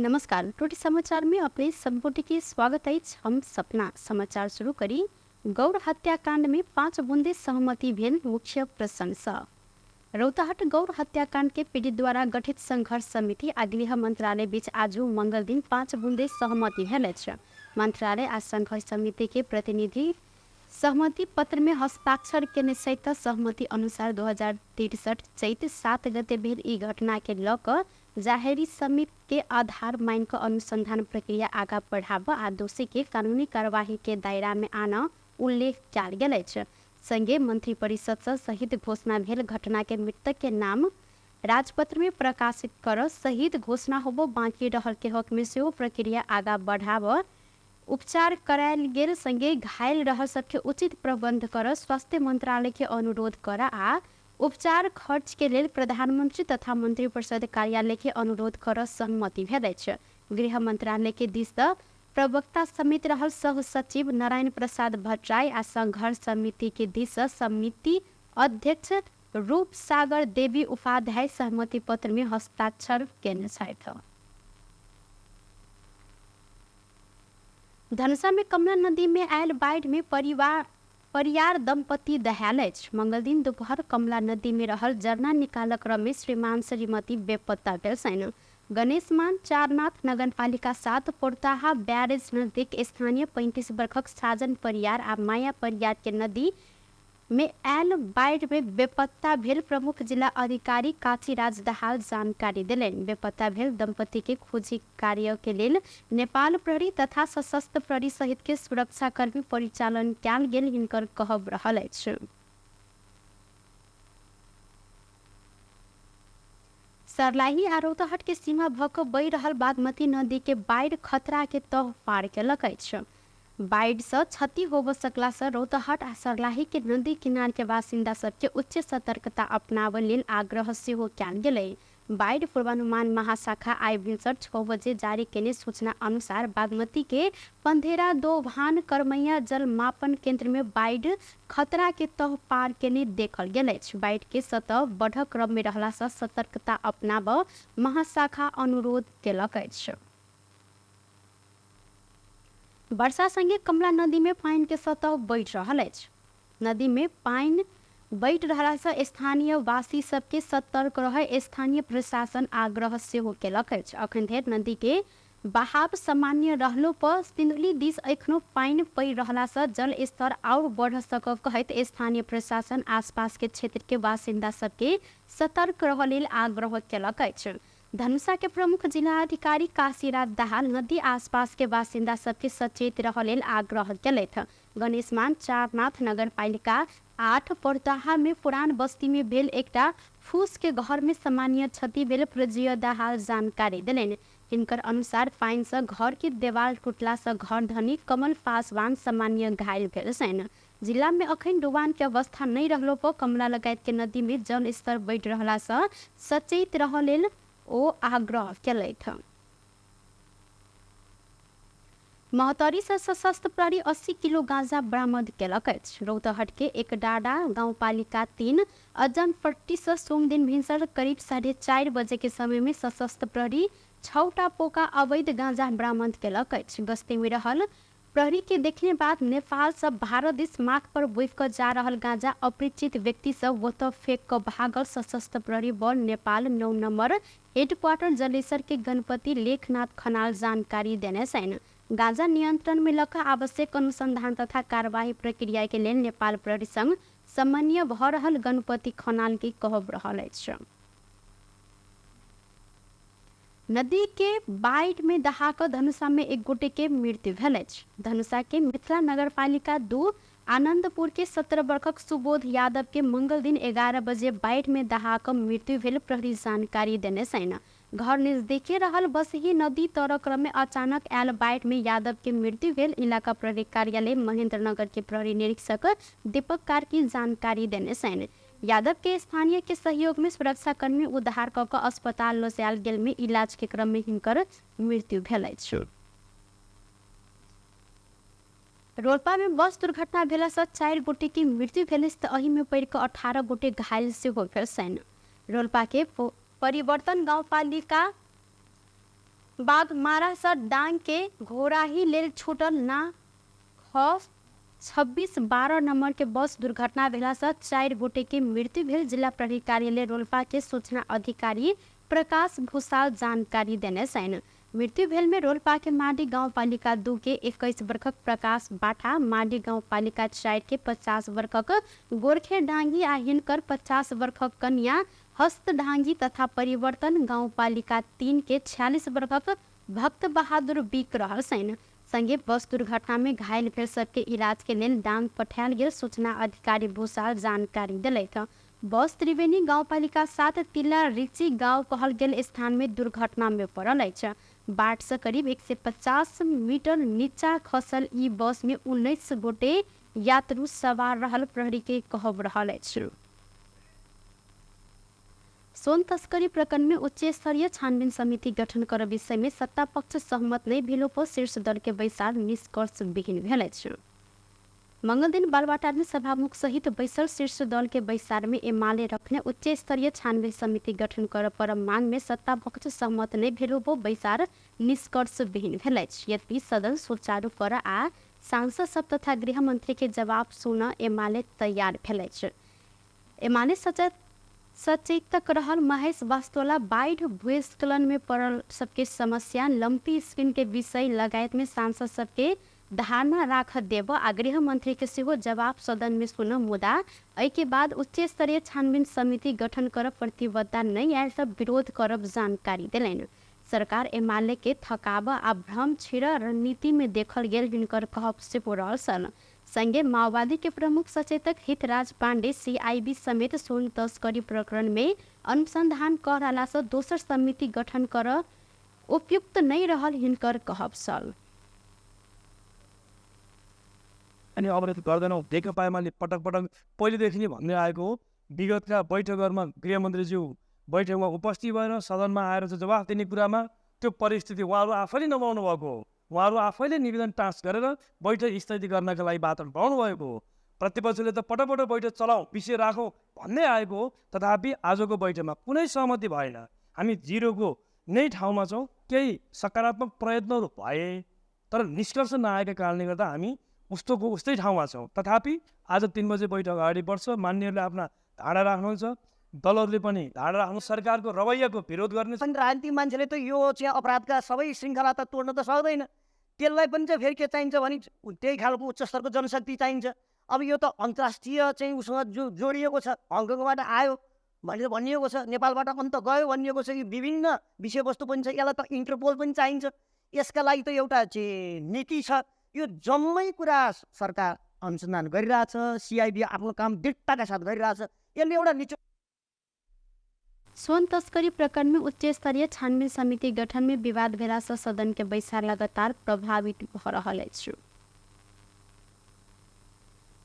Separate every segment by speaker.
Speaker 1: नमस्कार, टोटी समाचार में अपने सबगोटे के स्वागत अछि। हम सपना समाचार शुरू करी। गौर हत्याकांड में 5 बुंदे सहमति भेल मुख्य प्रशंसा। रौतहट गौर हत्याकांड के पीड़ित द्वारा गठित संघर्ष समिति आ गृह मंत्रालय बीच आजु मंगल दिन 5 बुंदे सहमति भेल अछि। मंत्रालय आ संघर्ष समिति के प्रतिनिधि सहमति पत्र में हस्ताक्षर केने सहित सहमति अनुसार 2063 चैत 7 गते भेल ई घटना के ल क जाहेरी समिति के आधार मान क अनुसंधान प्रक्रिया आगा बढ़ाब आ दोषी के कानूनी कार्यवाही के दायरा में आन उल्लेख कयल गेल अछि। संगे मंत्री परिषद सँ शहीद घोषणा भेल घटना के मृतक के नाम राजपत्र में प्रकाशित कर शहीद घोषणा होबो बाँकी रहल के हक में सेहो प्रक्रिया आगा बढ़ाब, उपचार करायल गेल संगे घायल रहल सबके उचित प्रबंध कर स्वास्थ्य मंत्रालय के अनुरोध कर आ उपचार खर्च के लेल प्रधानमंत्री तथा मंत्रिपरिषद कार्यालय के अनुरोध कर सहमति भेल अछि। गृह मंत्रालय के दिस सँ प्रवक्ता समेत रहल सह सचिव नारायण प्रसाद भट्टराई आ संघर्ष समिति के दिस सँ समिति अध्यक्ष रूप सागर देवी उपाध्याय सहमति पत्र में हस्ताक्षर केने छथि। धनुषा में कमला नदी में आयल बाढ़ि में परियार दंपति दहायल अछि। मंगलदिन दोपहर कमला नदी में रहल जरना निकालक क्रम में श्रीमान श्रीमती बेपत्ता भेल छनि। गणेशमान चारनाथ नगरपालिका 7 पोरताहा बैरेज नजदीक स्थानीय 35 बरखक साजन परियार आ माया परियार के नदी में आयल बाढ़ि में बेपत्ता भेल प्रमुख जिला अधिकारी काशीराज दाहाल जानकारी देलनि। बेपत्ता भेल दंपति के खोजी कार्य के लेल नेपाल प्रहरी तथा सशस्त्र प्रहरी सहित के सुरक्षाकर्मी परिचालन कयल गेल हिनकर कहब रहल अछि। सरलाही आ रौतहट के सीमा भ क बहि रहल बागमती नदी के बाढ़ि खतरा के तह पार केलक अछि। बाढ़ि सँ क्षति होबय सकला सँ रौतहट आ सरलाही के नदी किनार के बासिन्दा सबके उच्च सतर्कता अपनाबय लेल आग्रह सेहो कयल गेलै। बाढ़ि पूर्वानुमान महाशाखा आइ भिनसर 6 बजे जारी केने सूचना अनुसार बागमती के पंधेरा दोभान करमैया जल मापन केंद्र में बाढ़ि खतरा के तह पार केने देखल गेल अछि। बाढ़ि के सतह बढ़ क्रम में रहला सँ सतर्कता अपनाबय महाशाखा अनुरोध केलक अछि। वर्षा संगे कमला नदी में पानि के सतह बढ़ि रहल अछि। नदी में पानि बढ़ि रहला सँ स्थानीय वासी सबके सतर्क रहय स्थानीय प्रशासन आग्रह सेहो केलक अछि। अखन धरि नदी के बहाव सामान्य रहलो पर सिन्धुली दिस एखनो पानि पड़ि रहला सँ जल स्तर आओर बढ़ सकब कहैत स्थानीय प्रशासन आसपास के क्षेत्र के बासिन्दा सबके सतर्क रहय लेल आग्रह केलक अछि। धनुषा के प्रमुख जिला अधिकारी काशीराज दाहाल नदी आसपास के बासिन्दा सबके सचेत रहय लेल आग्रह केलथि। गणेशमान चारनाथ नगरपालिका 8 परताहा में पुरान बस्ती में भेल एकटा फूस के घर में सामान्य क्षति भेल प्रजय दाहाल जानकारी देलनि। हिनकर अनुसार पानि सँ घर के देवाल टूटला सँ घर धनी कमल पासवान सामान्य घायल भेल छनि। जिला में अखन डुबान के अवस्था नहि रहलो पर कमला लगायत के नदी में जल स्तर बढ़ि रहला सँ सचेत रहय लेल ओ आग्रह केलथि। महोत्तरी सँ सशस्त्र प्रहरी 80 किलो गांजा बरामद केलक अछि। रौतहट के एकडाडा गाउँपालिका 3 अजनपट्टी सँ सोमदिन भिनसर करीब 4:30 बजे के समय में सशस्त्र प्रहरी 6टा पोका अवैध गांजा बरामद केलक अछि। गस्ती में रहल प्रहरी के देखने बाद नेपाल सँ भारत दिस माथ पर बोकि क जा रहल गांजा अपरिचित व्यक्ति सँ ओतऽ फेंक क भागल सशस्त्र प्रहरी बल नेपाल 9 नंबर हेडक्वार्टर जलेसर के गणपति लेखनाथ खनाल जानकारी देने छनि। गांजा नियंत्रण में ल क आवश्यक अनुसंधान तथा कार्यवाही प्रक्रिया के लेल नेपाल प्रहरी संग समन्वय भ रहल गणपति खनाल के कहब रहल अछि। नदी के बाढ़ि में दहा क धनुषा में एक गोटे के मृत्यु भेल अछि। धनुषा के मिथिला नगरपालिका 2 आनंदपुर के 17 बरखक सुबोध यादव के मंगल दिन 11 बजे बाढ़ि में दहा क मृत्यु भेल प्रहरी जानकारी देने छनि। घर नजदीके रहल बसही नदी तर क्रम में अचानक आयल बाढ़ि में यादव के मृत्यु भेल इलाका प्रहरी कार्यालय महेंद्रनगर के प्रहरी निरीक्षक दीपक कार्की जानकारी देने छनि। यादव के स्थानीय के सहयोग में सुरक्षाकर्मी उद्धार क क अस्पताल ल जायल गेल में इलाज के क्रम में हिनकर मृत्यु भेल अछि। रोल्पा में बस दुर्घटना भेला सँ 4 गोटे के मृत्यु भेल अछि त एहि में पड़ि क 18 गोटे घायल सेहो भेल छनि। रोल्पा के परिवर्तन गाउँपालिका बाघमारा सँ डांग के घोराही लेल छूटल ना ख 2612 नंबर के बस दुर्घटना भेला सँ 4 गोटे के मृत्यु भेल जिला प्रहरी कार्यालय रोल्पा के सूचना अधिकारी प्रकाश भूषाल जानकारी देने छनि। मृत्यु भेल में रोल्पा के माडी गाउँपालिका 2 के 21 वर्षक प्रकाश बाठा, माडी गाउँपालिका 4 के 50 वर्षक गोरखे डांगी आ हिनकर 50 वर्षक कन्या हस्त डांगी तथा परिवर्तन गाउँपालिका 3 के 46 वर्षक भक्त बहादुर बिक रहल छनि। संगे बस दुर्घटना में घायल भेल सबके इलाज के लेल डांग पठायल गेल सूचना अधिकारी भूषाल जानकारी देलथि। बस त्रिवेणी गाउँपालिका 7 तिला रिची गाउँ कहल गेल स्थान में दुर्घटना में पड़ल अछि। बाट से करीब 150 मीटर नीचा खसल ई बस में 19 गोटे यात्रु सवार रहल प्रहरी के कहब रहल अछि। सोन तस्करी प्रकरण में उच्च स्तरीय छानबीन समिति गठन कर विषय में सत्ता पक्ष सहमत नहीं भेलो पर शीर्ष दल के बैसार निष्कर्ष विहीन भेल अछि। मंगल दिन बालवाटार में सभामुख सहित बैसल शीर्ष दल के बैसार में एमाले रखने उच्च स्तरीय छानबीन समिति गठन कर पर मांग में सत्ता पक्ष सहमत नहीं भेलो पर बैसार निष्कर्ष विहीन भेल अछि। यद्यपि सदन सुचारू कर आ सांसद सब तथा गृह मंत्री के जवाब सुन एमाले तैयार भेल अछि। एमाले सचेतक रहल महेश वास्तोला बाढ़ि भूस्खलन में पड़ल सबके समस्या, लंपी स्किन के विषय लगायत में सांसद सबके धारणा राख देब आ गृह मंत्री के सेहो जवाब सदन में सुन, मुदा एहि के बाद उच्च स्तरीय छानबीन समिति गठन कर प्रतिबद्धता नहीं आयल त विरोध करब जानकारी देलनि। सरकार एमाले के थकाब आ भ्रम छिड़ रणनीति में देखल गेल हिनकर कहब सेहो रहल छल। संगे माओवादी के प्रमुख सचेतक हितराज पांडे सीआईबी समेत सोन तस्करी प्रकरण में अनुसंधान कर रहला से दोसर समिति गठन कर उपयुक्त नहीं रहल हिनकर कहब छल।
Speaker 2: अनि अवरोध गर्दैनौँ। नेकपा एमाले पटक पटक पहिलेदेखि नै भन्दै आएको हो। विगतका बैठकहरूमा गृहमन्त्रीज्यू बैठकमा उपस्थित भएर सदनमा आएर चाहिँ जवाफ दिने कुरामा त्यो परिस्थिति उहाँहरू आफैले नपाउनु भएको हो। उहाँहरू आफैले निवेदन टाँस गरेर बैठक स्थगित गर्नका लागि वातावरण बनाउनु भएको हो। प्रतिपक्षले त पटक पटक बैठक चलाउँ, विषय राखौँ भन्दै आएको हो। तथापि आजको बैठकमा कुनै सहमति भएन। हामी जिरोको नै ठाउँमा छौँ। केही सकारात्मक प्रयत्नहरू भए तर निष्कर्ष नआएका कारणले गर्दा हामी उस्तोको उस्तै ठाउँमा छौँ। तथापि आज 3 बजे बैठक अगाडि बढ्छ। मान्यहरूले आफ्ना धारणा राख्नुहुन्छ, दलहरूले पनि धारणा राख्नु, सरकारको रवैयाको विरोध गर्ने।
Speaker 3: अनि राजनीतिक मान्छेले त यो चाहिँ अपराधका सबै श्रृङ्खला त तोड्न त सक्दैन। त्यसलाई पनि चाहिँ फेरि के चाहिन्छ भने त्यही खालको उच्च स्तरको जनशक्ति चाहिन्छ। अब यो त अन्तर्राष्ट्रिय चाहिँ उसँग जो जोडिएको छ, हङकङबाट आयो भनेर भनिएको छ, नेपालबाट अन्त गयो भनिएको छ, यो विभिन्न विषयवस्तु पनि छ, यसलाई त इन्टरपोल पनि चाहिन्छ। यसका लागि त एउटा चाहिँ नीति छ। यो जम्मै कुरा सरकार अनुसन्धान गरिरहेछ, सिआइबी आफ्नो काम दृढताका साथ गरिरहेछ। यसले एउटा निचो
Speaker 1: सोन तस्करी प्रकरण में उच्च स्तरीय छानबीन समिति गठन में विवाद भेला से सदन के बैसार लगातार प्रभावित भ रहल अछि।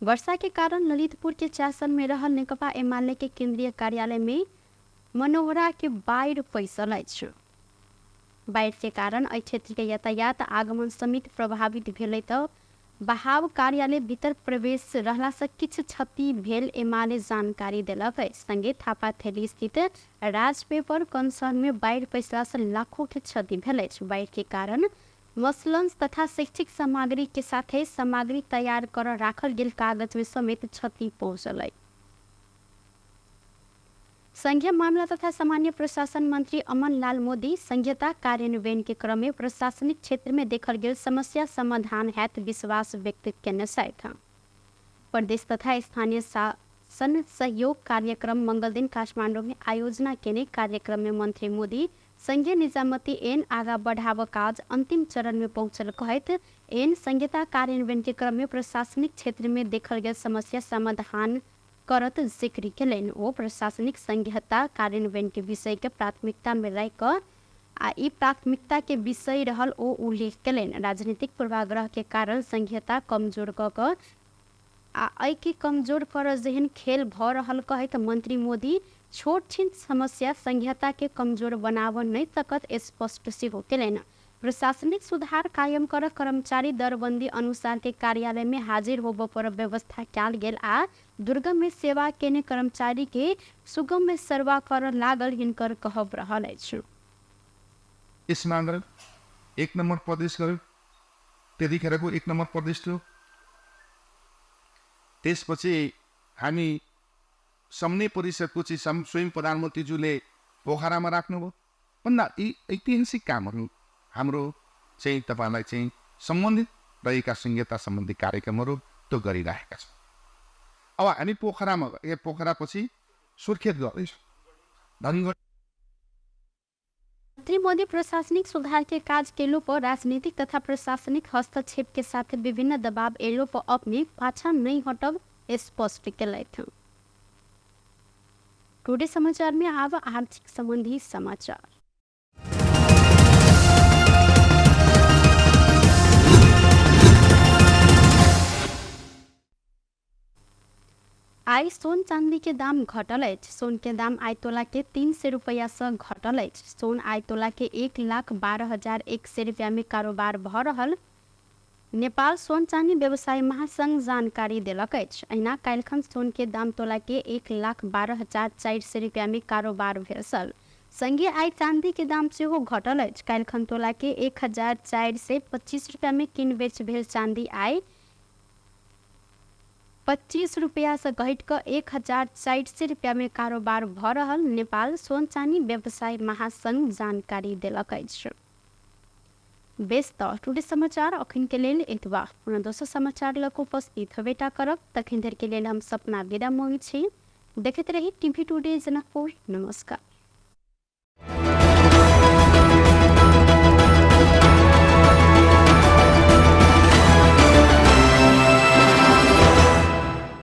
Speaker 1: वर्षा के कारण ललितपुर के चासन में रहल नेकपा एमाले के केंद्रीय कार्यालय में मनोहरा के बाढ़ पैसल अछि। बाढ़ के कारण एहि क्षेत्र के यातायात आगमन समेत प्रभावित भेलै त बहाव कार्यालय भीतर प्रवेश रहला से किछु क्षति भेल एमाले जानकारी देलक अछि। संगे थापाथली स्थित राज पेपर कंसर्न में बाढ़ पैसला से लाखों के क्षति भेल अछि। बाढ़ के कारण मसलंस तथा शैक्षिक सामग्री के साथे सामग्री तैयार कर राखल गेल कागज में समेत क्षति पहुँचल अछि। संघीय मामला तथा सामान्य प्रशासन मंत्री अमन लाल मोदी संघीयता कार्यान्वयन के क्रम में प्रशासनिक क्षेत्र में देखल गेल समस्या समाधान हैत विश्वास व्यक्त केने छथि। प्रदेश तथा स्थानीय शासन सहयोग कार्यक्रम मंगलदिन काठमाडौँ में आयोजना केने कार्यक्रम में मंत्री मोदी संघीय निजामती ऐन आगा बढ़ाव काज अंतिम चरण में पहुँचल कहैत ऐन संघीयता कार्यान्वयन के क्रम में प्रशासनिक क्षेत्र में देखल गेल समस्या समाधान करत जिक्र केलनि। ओ प्रशासनिक संघीयता कार्यान्वयन के विषय के प्राथमिकता में राखि कऽ आ ई प्राथमिकता के विषय रहल ओ उल्लेख केलनि। राजनीतिक पूर्वाग्रह के कारण संघीयता कमजोर कऽ कऽ आ एहि के कमजोर करऽ जेहन खेल भऽ रहल कहैत मंत्री मोदी छोट छिन समस्या संघीयता के कमजोर बनाबऽ नहि सकत स्पष्ट सेहो केलनि। प्रशासनिक सुधार कायम कर कर्मचारी दरबंदी अनुसार के कार्यालय में हाजिर होबऽ पर व्यवस्था कयल गेल आ दुर्गम में सेवा केने कर्मचारी के सुगम में सेवा कर लागल हिनकर कहब रहल अछि।
Speaker 4: यसमा गऱ्यौँ, 1 नम्बर प्रदेश गऱ्यौँ, त्यतिखेरको 1 नम्बर प्रदेश थियो। त्यसपछि हामी समन्वय परिषदको चाहिँ स्वयं प्रधानमन्त्रीज्यूले पोखरामा राख्नुभयो। भन्दा यी ऐतिहासिक कामहरू हाम्रो चाहिँ तपाईँलाई चाहिँ सम्बन्धित रहेका संहिता सम्बन्धी कार्यक्रमहरू त्यो गरिराखेका छौँ। अब हामी पोखरामा पोखरापछि सुर्खेत गर्दैछौँ। धनगढी
Speaker 1: मंत्री मोदी प्रशासनिक सुधार के काज केलो पर राजनीतिक तथा प्रशासनिक हस्तक्षेप के साथ विभिन्न दबाव एलो पर अपने पाछा नहीं हटब स्पष्ट केलथि। टुडे समाचार में आब आर्थिक संबंधी समाचार। आइ सोन चांदी के दाम घटल अछि। सोन के दाम आइ तोला के 300 रुपया से घटल अछि। सोन आइ तोला के 1,12,100 रुपया में कारोबार भ रहल नेपाल सोन चानी व्यवसाय महासंघ जानकारी देलक अछि। अहिना काल्हिखन सोन के दाम तोला के 1,12,400 रुपया में कारोबार भेल छल। संगे आइ चांदी के दाम सेहो घटल अछि। काल्हिखन तोला के 1,425 रुपया में किन बेच भेल चांदी आइ 25 रुपया से घटि कऽ 1,400 रुपया में कारोबार भ रहल नेपाल सोन चानी व्यवसाय महासंघ जानकारी देलक अछि। बेस तऽ टुडे समाचार अखन के लेल एतबा। पुनः दोसर समाचार लऽ कऽ उपस्थित हेबेटा करब। तखन धरि के लेल हम सपना विदा मांगै छी। देखैत रही टीवी टुडे जनकपुर। नमस्कार।